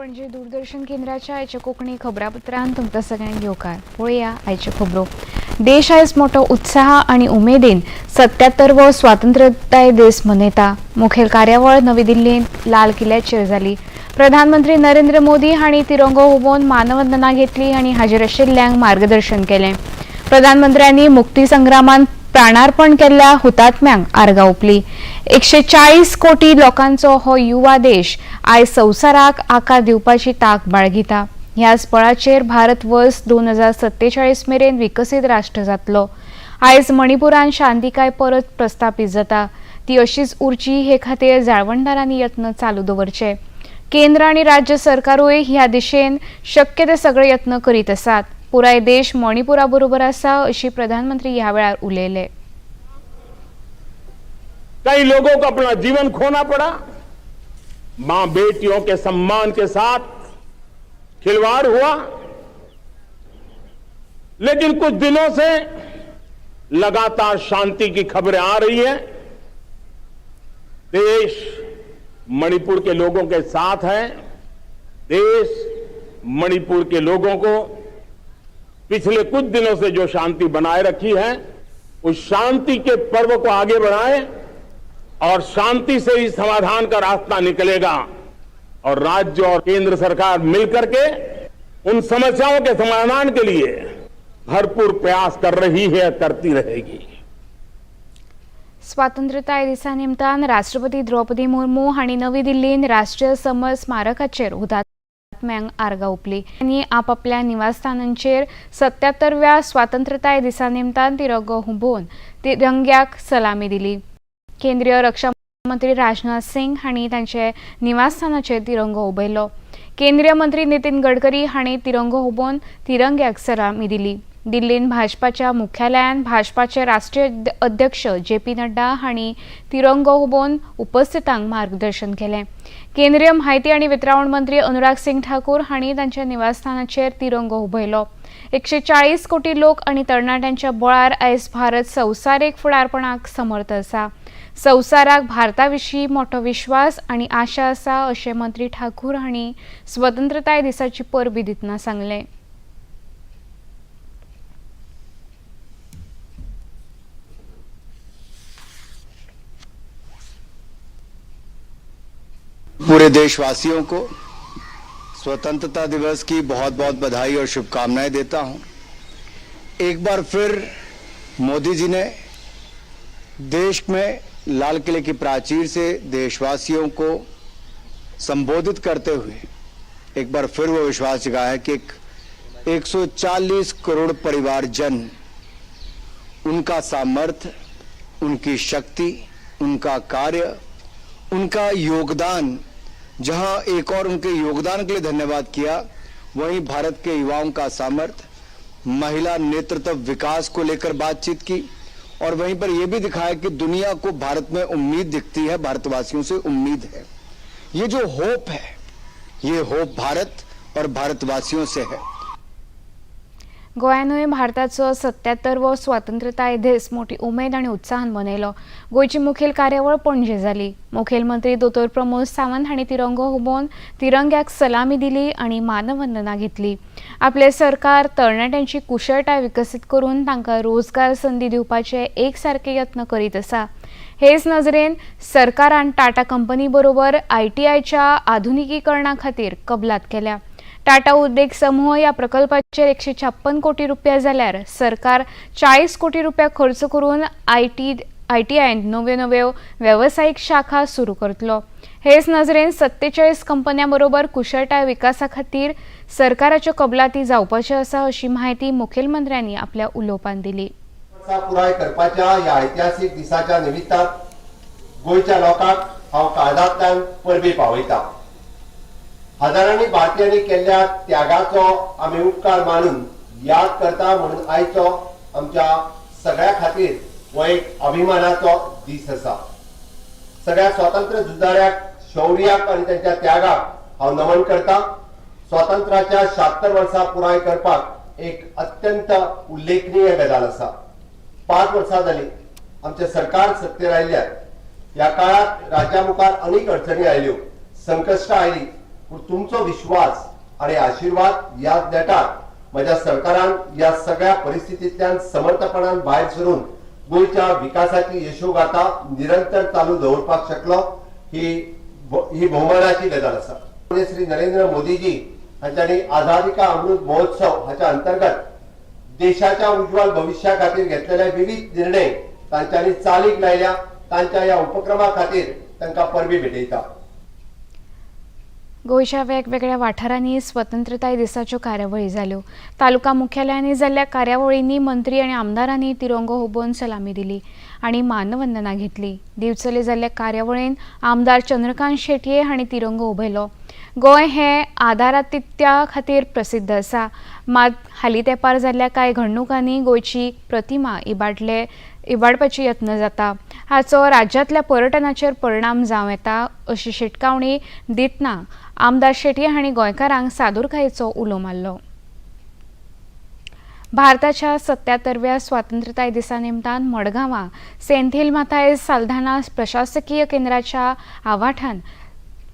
पणजे दूरदर्शन केंद्राच्या आयच्या कोंकणी खबरापत्रान तुमकां सगळ्यांक येवकार. पळोवया आयच्यो खबरो. देश आयज मोठो उत्साह आनी उमेदीन 77वो स्वातंत्र्यताय दीस मनयता. मुखेल कार्यावळ नवी दिल्लींत लाल किल्ल्याचेर जाली. प्रधानमंत्री नरेंद्र मोदी हांणी तिरंगो हुबोवन मानवंदना घेतली आनी हाजीर आशिल्ल्यांक मार्गदर्शन केलें. प्रधानमंत्र्यांनी मुक्ती संग्रामान प्राणार्पण केल्ल्या हुतात्म्यांक आर्गां ओंपली. 140 कोटी लोकांचो हो युवा देश आयज संवसाराक आकार दिवपाची तांक बाळगिता. ह्याच बळाचेर भारत वर्स 2047 मेरेन विकसीत राष्ट्र जातलो. आयज मणिपुरान शांतिकाय परत प्रस्थापीत जाता, ती अशीच उरची हे खातीर जाळवणदारांनी यत्न चालू दवरचे. केंद्र आनी राज्य सरकारूय ह्या दिशेन शक्य ते सगळे यत्न करीत आसात. पुराय देश मणिपुरा बरोबर आसा अशी प्रधानमंत्री ह्या वेळार उलयले. कई लोगों को अपना जीवन खोना पड़ा, मां बेटियों के सम्मान के साथ खिलवाड़ हुआ, लेकिन कुछ दिनों से लगातार शांति की खबरें आ रही हैं। देश मणिपुर के लोगों के साथ है। देश मणिपुर के लोगों को पिछले कुछ दिनों से जो शांति बनाए रखी है, उस शांति के पर्व को आगे बढ़ाएं और शांति से ही समाधान का रास्ता निकलेगा और राज्य और केंद्र सरकार मिलकर के उन समस्याओं के समाधान के लिए भरपूर प्रयास कर रही है, करती रहेगी। स्वातंत्र्यताय दिसा निमतान राष्ट्रपती द्रौपदी मुर्मू हांणी नवी दिल्लीन राष्ट्रीय समर स्मारकाचेर हुतात्म्यांक आर्गां ओंपली आनी आपापल्या निवासस्थानांचेर 77व्या स्वातंत्र्यताय दिसा निमतान तिरंगो हुबोवन तिरंग्याक सलामी दिली. केंद्रीय रक्षा मंत्री राजनाथ सिंग हांणी तांचे निवासस्थानाचेर तिरंगो हुबयलो. केंद्रीय मंत्री नितीन गडकरी हांणी तिरंगो हुबोवन तिरंग्याक सलामी दिली. दिल्लीन भाजपाच्या मुख्यालयान भाजपाचे राष्ट्रीय अध्यक्ष जे पी नड्डा हांणी तिरंगो हुबोवन उपस्थितांक मार्गदर्शन केलें. केंद्रीय म्हायती आनी वितरावण मंत्री अनुराग सिंग ठाकूर हांणी तांच्या निवासस्थानाचेर तिरंगो हुबयलो. 140 कोटी लोक आनी तरणाट्यांच्या बळार आयज भारत संवसारीक फुडारपणाक समर्थ आसा. संवसाराक भारता विशीं मोठो विश्वास आनी आशा आसा अशें मंत्री ठाकूर हांणी स्वतंत्रताय दिसाची परबी दितना सांगलें. पूरे देशवासियों को स्वतंत्रता दिवस की बहुत बहुत बधाई और शुभकामनाएं देता हूं। एक बार फिर मोदी जी ने देश में लाल किले की प्राचीर से देशवासियों को संबोधित करते हुए एक बार फिर वो विश्वास जगाया है कि 140 करोड़ परिवार जन, उनका सामर्थ्य, उनकी शक्ति, उनका कार्य, उनका योगदान, जहां एक और उनके योगदान के लिए धन्यवाद किया, वहीं भारत के युवाओं का सामर्थ्य, महिला नेतृत्व विकास को लेकर बातचीत की और वहीं पर यह भी दिखाया कि दुनिया को भारत में उम्मीद दिखती है, भारतवासियों से उम्मीद है। ये जो होप है, ये होप भारत और भारतवासियों से है। गोंयानूय भारताचो 77वो स्वतंत्रताय दीस मोठी उमेद आनी उत्साहान मनयलो. गोंयची मुखेल कार्यावळ पणजे जाली. मुखेलमंत्री दोतोर प्रमोद सावंत हांणी तिरंगो हुबोवन तिरंग्याक सलामी दिली आनी मानवंदना घेतली. आपलें सरकार तरणाट्यांची कुशळटाय विकसीत करून तांकां रोजगार संदी दिवपाचे एकसारके यत्न करीत आसा. हेच नजरेन सरकारान टाटा कंपनी बरोबर आयटीआयच्या आधुनिकीकरणा खातीर कबलात केल्या. टाटा उद्देग समूह ह्या प्रकल्पाचेर 156 कोटी रुपया जाल्यार सरकार 40 कोटी रुपया खर्च करून आयटीआयन नव्यो नव्यो वेवसायीक शाखा सुरू करतलो. हेच नजरेन 47 कंपन्यां बरोबर कुशळटाय विकासा खातीर सरकाराच्यो कबलाती जावपाच्यो आसा अशी म्हायती मुखेलमंत्र्यांनी आपल्या उलोवपांत दिली. वर्सां पुराय करपाच्या ह्या ऐतिहासीक दिसाच्या निमित्तान गोंयच्या लोकांक हांव काळजांतल्यान परबी पावयता. हजारांनी भारतीयांनी केल्ल्या त्यागाचो आमी उपकार मानून याद करता, म्हणून आयचो आमच्या सगळ्या खातीर हो एक अभिमानाचो दीस आसा. सगळ्या स्वातंत्र्य झुजाऱ्याक, शौर्याक आनी त्यांच्या त्यागाक हांव नमन करता. स्वातंत्र्याच्या 76 वर्सां पुराय करपाक एक अत्यंत उल्लेखनीय गजाल आसा. 5 वर्सां जाली आमचें सरकार सत्तेर आयल्यार. ह्या काळात राज्या मुखार अनेक अडचणी आयल्यो, संकश्टां आयली, पूण पूण तुमचो विश्वास आनी आशिर्वाद ह्या नेटार म्हज्या सरकारान ह्या सगळ्या परिस्थितींतल्यान समर्थपणान भायर सरून गोंयच्या विकासाची यशोगाथा निरंतर चालू दवरपाक शकलो, ही ही भोवमानाची गजाल आसा. म्हणजे श्री नरेंद्र मोदीजी हांच्यानी आझादी का अमृत महोत्सव हाच्या अंतर्गत देशाच्या उज्ज्वल भविष्या खातीर घेतलेले विविध निर्णय तांच्यांनी चालीक लायल्या. तांच्या ह्या उपक्रमा खातीर तांकां परबीं भेटयता. गोंयच्या वेगवेगळ्या वाठारांनी स्वतंत्रताय दिसाच्यो कार्यावळी जाल्यो. तालुका मुख्यालयांनी जाल्ल्या कार्यावळींनी मंत्री आनी आमदारांनी तिरंगो हुबोवन सलामी दिली आनी मानवंदना घेतली. दिवचले जाल्ल्या कार्यावळीन आमदार चंद्रकांत शेटये हांणी तिरंगो उबयलो. गोंय हे आदारातिथ्या खातीर प्रसिद्ध आसा, मात हालीं तेंपार जाल्ल्या कांय घडणुकांनी गोंयची प्रतिमा इबाडपाची यत्न जाता. हाचो राज्यांतल्या पर्यटनाचेर परिणाम जावं येता, अशी शिटकावणी दितना आमदार शेटये हांणी गोंयकारांक सादुरकायेचो उलो मारलो. भारताच्या 77व्या स्वातंत्र्यताय दिसा निमतान मडगांवां सेंथील माथाय साल्दाना प्रशासकीय केंद्राच्या आवाठान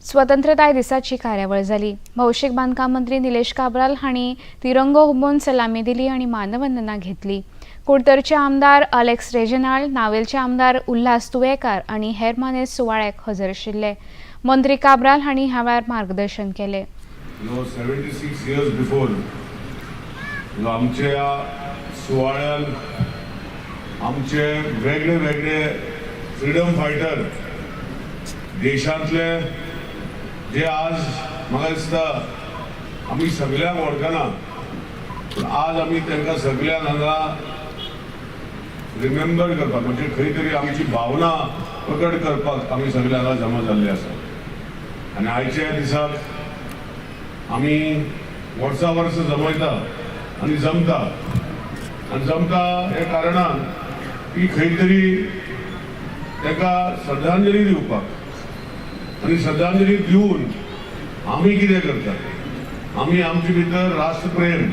स्वतंत्रताय दिसाची कार्यावळ जाली. भौशीक बांदकाम मंत्री निलेश काब्राल हांणी तिरंगो हुबोवन सलामी दिली आनी मानवंदना घेतली. कुडतरचे आमदार अलेक्स रेजिनाल्ड, नावेलचे आमदार उल्हास तुयेकार आनी हेर मानेस्त सुवाळ्याक हजर आशिल्ले. मंत्री काब्राल हांणी ह्या वेळार मार्गदर्शन केलें. 76 years before, आमच्या सुवाळ्यान आमचे वेगळे वेगळे फ्रिडम फायटर देशांतले, जे आज म्हाका दिसता आमी सगळ्यांक वळखना, पूण आज आमी तांकां सगळ्यांक हांगा रिमेंबर करपाक, म्हणजे खंय तरी आमची भावना प्रकट करपाक आमी सगळे हांगा जमा जाल्ले आसा. आनी आयच्या दिसाक आमी वर्सा वर्स जमयता आनी जमता आनी जमता हे कारणान की खंय तरी ताका श्रद्धांजली दिवपाक आनी श्रद्धांजली दिवन आमी कितें करता, आमी आमचे भितर राष्ट्रप्रेम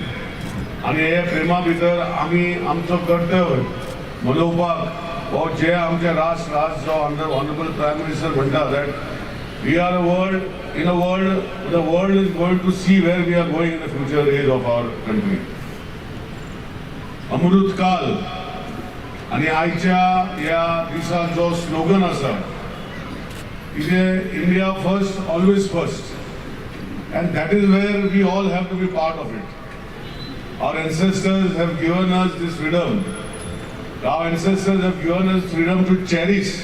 आनी हे प्रेमा भितर आमी आमचो कर्तव्य मनोवपाक हो जे आमचे राष्ट्र आज जो ऑनरेबल प्रायम मिनिस्टर म्हणटा that we are a world in a world, the world is going to see where we are going in the future age of our country. अमृत काल आणि आयच्या ह्या दिसा जो स्लोगन आसा, कितें, India first, always first, and that is where we all have to be part of it. Our ancestors have given us this freedom. Our ancestors have given us freedom to cherish.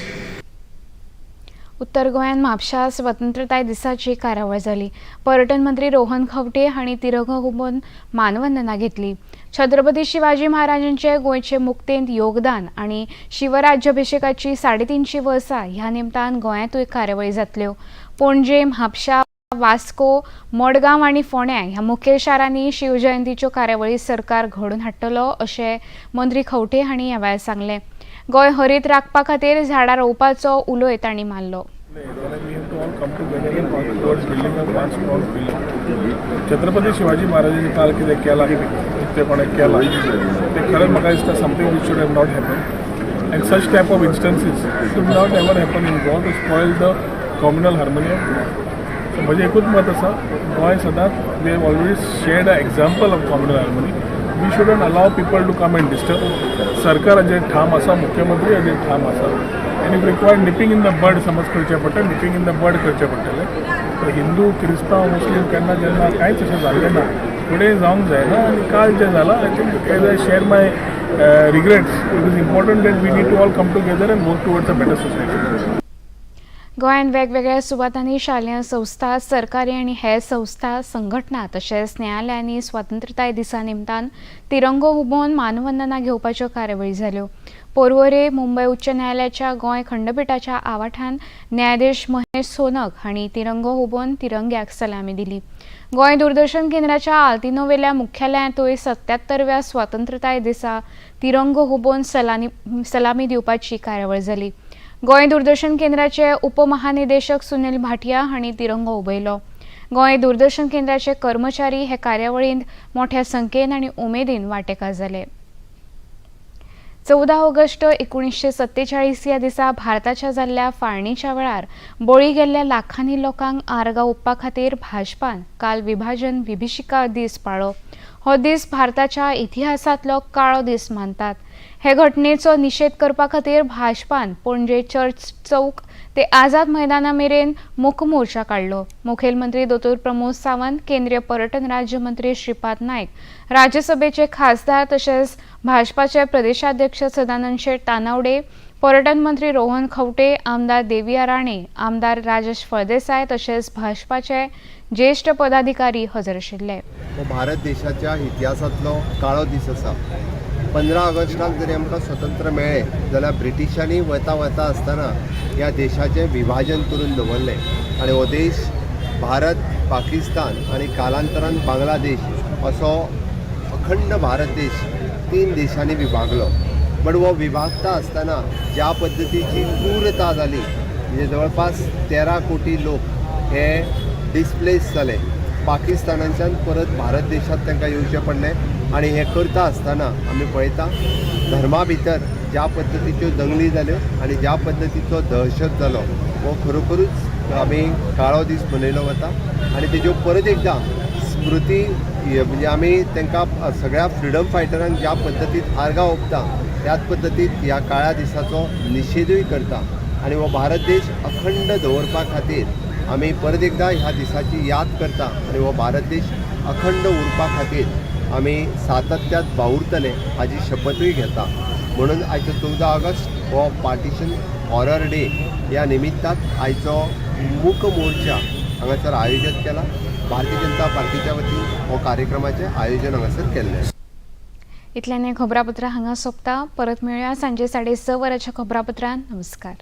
उत्तर गोंयांत म्हापशा स्वतंत्रताय दिसाची कार्यावळ जाली. पर्यटन मंत्री रोहन खंवटे हांणी तिरंगो हुबोवन मानवंदना घेतली. छत्रपती शिवाजी महाराजांचे गोंयचे मुक्तेंत योगदान आनी शिवराज्याभिषेकाची 350 वर्सां ह्या निमतान गोंयांतूय कार्यावळी जातल्यो. पणजे, म्हापशा, वास्को, मडगांव आनी फोंड्या ह्या मुखेल शारांनी शिवजयंतीच्यो कार्यावळी सरकार घडोवन हाडटलो, अशें मंत्री खंवटे हांणी ह्या वेळार सांगलें. गोंय हरीत राखपा खातीर झाडां रोवपाचो उलोय तांणी मारलो. We have to all come together and work towards building a one strong pillar. Chhatrapati Shivaji महाराजांनी काल कितें केलां, कितें कोणें केलां तें खरें म्हाका दिसता something which should have not happen, and such type of instances should not ever happen in Goa to spoil the communal harmony of Goa. So म्हजें एकूच मत आसा, गोंय सदांच we have always shared a example of communal harmony. We shouldn't allow people to come and disturb. सरकार हाजेर ठाम आसा, मुख्यमंत्री हाजेर ठाम आसा, आनी if required nipping in the bud समज करचें पडटा, निपींग इन the बड करचें पडटलें. तर हिंदू, क्रिस्तांव, मुस्लीम केन्ना जेन्ना कांयच अशें जाल्लें ना, फुडें जावंक जायना. आनी काल जें जालां, I think, as I share my regrets, it is important that we need to all come together and work towards a better society. गोंयांत वेगवेगळ्या सुवातांनी शालेय संस्था, सरकारी आनी हेर संस्था, संघटना तशेंच न्यायालयांनी स्वतंत्रताय दिसा निमतान तिरंगो हुबोवन मानवंदना घेवपाच्यो कार्यावळी जाल्यो. पोरवोरे मुंबय उच्च न्यायालयाच्या गोंय खंडपिठाच्या आवाठान न्यायाधीश महेश सोनक हांणी तिरंगो हुबोवन तिरंग्याक सलामी दिली. गोंय दूरदर्शन केंद्राच्या आल्तिनोवेल्या मुख्यालयांतूय 77व्या स्वतंत्रताय दिसा तिरंगो हुबोवन सलामी दिवपाची कार्यावळ जाली. गोंय दूरदर्शन केंद्राचे उपमहानिदेशक सुनील भाटिया हांणी तिरंगो उबयलो. गोंय दूरदर्शन केंद्राचे कर्मचारी हे कार्यावळींत मोठ्या संख्येन आनी उमेदीन वांटेकार जाले. 14 ऑगस्ट 1947 ह्या दिसा भारताच्या जाल्ल्या फाळणीच्या वेळार बळी गेल्ल्या लाखांनी लोकांक आर्गां ओंपपा खातीर भाजपान काल विभाजन विभिषिका दीस पाळ्ळो. हो दीस भारताच्या इतिहासांतलो काळो दीस मानतात. हे घटनेचो निशेध करपा खातीर भाजपान पणजे चर्च चौक ते आझाद मैदाना मेरेन मूक मोर्चा काडलो. मुखेलमंत्री दोतोर प्रमोद सावंत, केंद्रीय पर्यटन राज्यमंत्री श्रीपाद नायक, राज्यसभेचे खासदार तशेंच भाजपाचे प्रदेशाध्यक्ष सदानंद शेट तानावडे, पर्यटन मंत्री रोहन खंवटे, आमदार देविया राणे, आमदार राजेश फळदेसाय तशेंच भाजपाचे ज्येश्ठ पदाधिकारी हजर आशिल्ले. हो भारत देशाच्या इतिहासांतलो काळो दीस आसा. 15 ऑगस्टाक जरी आमकां स्वतंत्र मेळ्ळें जाल्यार ब्रिटिशांनी वता वता आसतना ह्या देशाचें विभाजन करून दवरलें आनी हो देश भारत, पाकिस्तान आनी कालांतरान बांगलादेश असो अखंड भारत देश तीन देशांनी विभागलो. बट हो विभागता आसतना ज्या पद्दतीची क्रूरता जाली, म्हणजे जवळपास 13 कोटी लोक हे डिसप्लेस जाले, पाकिस्तानाच्यान परत भारत देशांत तांकां येवचें पडलें. आनी हें करता आसतना आमी पळयता धर्मा भितर ज्या पद्दतीच्यो दंगली जाल्यो आनी ज्या पद्दतीचो दहशत जालो, हो खरोखरूच आमी काळो दीस मनयलो वता. आनी तेज्यो परत एकदां स्मृती, म्हणजे आमी तांकां सगळ्या फ्रिडम फायटरांक ज्या पद्दतीन आर्गां ओंपता, त्याच पद्दतीन ह्या काळ्या दिसाचो निशेधूय करता. आनी हो भारत देश अखंड दवरपा खातीर आमी परत एकदां ह्या दिसाची याद करता आनी हो भारत देश अखंड उरपा खातीर आमी सातत्यात वावुरतले हाजी शपथूय घेता. म्हणून आयचो 14 ऑगस्ट हो पार्टिशन हॉरर डे ह्या निमित्तान आयचो मूक मोर्चा हांगासर आयोजीत केला. भारतीय जनता पार्टीच्या वतीन हो कार्यक्रमाचें आयोजन हांगासर केल्लें. इतल्यान हें खबरापत्र हांगा सोंपता. परत मेळुया सांजे 6:30 वरांच्या खबरापत्रान. नमस्कार.